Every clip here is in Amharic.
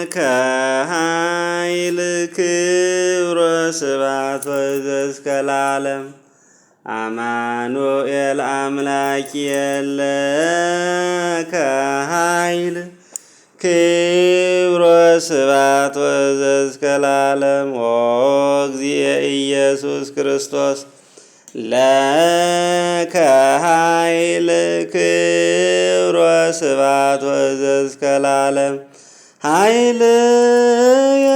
ለከ ኃይል ክብር ስብሐት ወዘእስከ ለዓለም። አማኑኤል አምላክ የለከ ኃይል ክብር ስብሐት ወዘእስከ ለዓለም። ኦ እግዚእ ኢየሱስ ክርስቶስ፣ ለከ ኃይል ክብር ስብሐት ወዘእስከ ለዓለም። ኃይልየ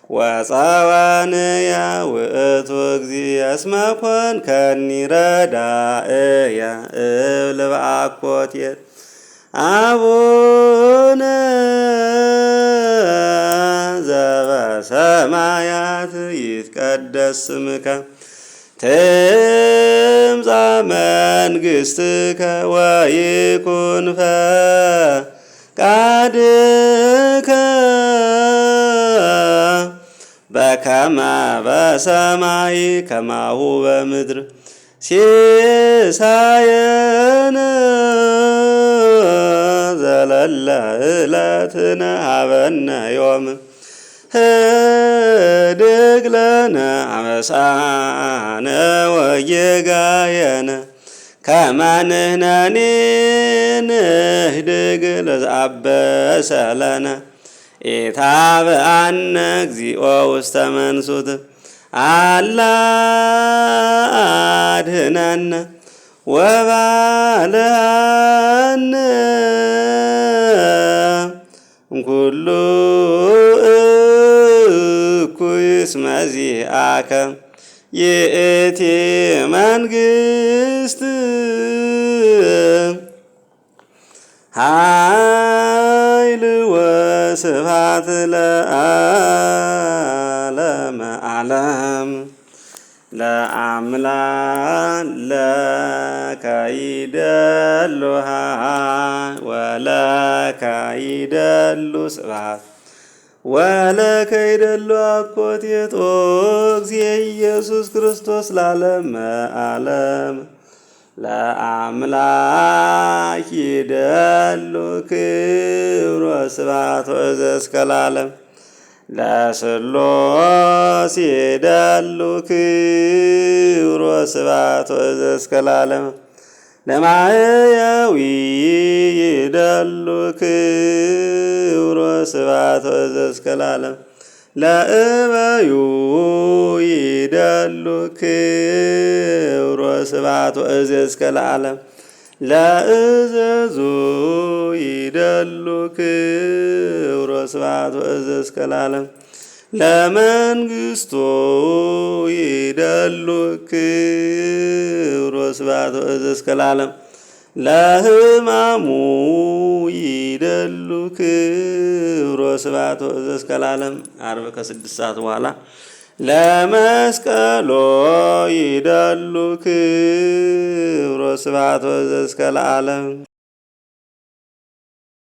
ወፀወንየ ውእቱ እግዚእ እስመ ኮንከኒ ረዳእየ እብል በአኮቴት። አቡነ ዘበሰማያት ይትቀደስ ስምከ፣ ትምጻእ መንግሥትከ፣ ወይኩን ፈቃድከ በከመ በሰማይ ከማሁ በምድር። ሲሳየነ ዘለለ ዕለትነ ሀበነ ዮም፣ ህድግ ለነ አበሳነ ወጌጋየነ ከመ ንሕነኒ ንህድግ ለዘአበሰ ለነ። ኢታብአነ እግዚኦ ውስተ መንሱት፣ አላ አድኅነነ ወባልሐነ እምኩሉ እኩይ፣ እስመ ዚአከ ይእቲ መንግስት ኃይል ወስብሐት ለዓለመ ዓለም። ለአምላክ ለከ ይደሉ ወለከ ይደሉ ስብሐት ወለከ ይደሉ አኮቴቶ እግዚእ ኢየሱስ ክርስቶስ ለዓለመ ዓለም። ለአምላክ ይደሉ ክብር ወስብሐት ወዘእስከ ለዓለም። ለስሉስ ይደሉ ክብር ወስብሐት ወዘእስከ ለዓለም። ለማህያዊ ይደሉ ክብር ወስብሐት ወዘእስከ ለዓለም። ለእበዩ ይደሉ ክብር ወስብሐት ወዘእስከ ለዓለም። ለእዘዙ ይደሉ ክብር ወስብሐት ወዘእስከ ለዓለም። ለመንግስቱ ይደሉ ክብር ወስብሐት ወዘእስከ ለዓለም። ለህማሙ ይደሉ ክብር ወስብሐት ወዘእስከ ለዓለም። ዓርብ ከ6 ሰዓት በኋላ ለመስቀሎ ይደሉ ክብር ወስብሐት ወዘእስከ ለዓለም።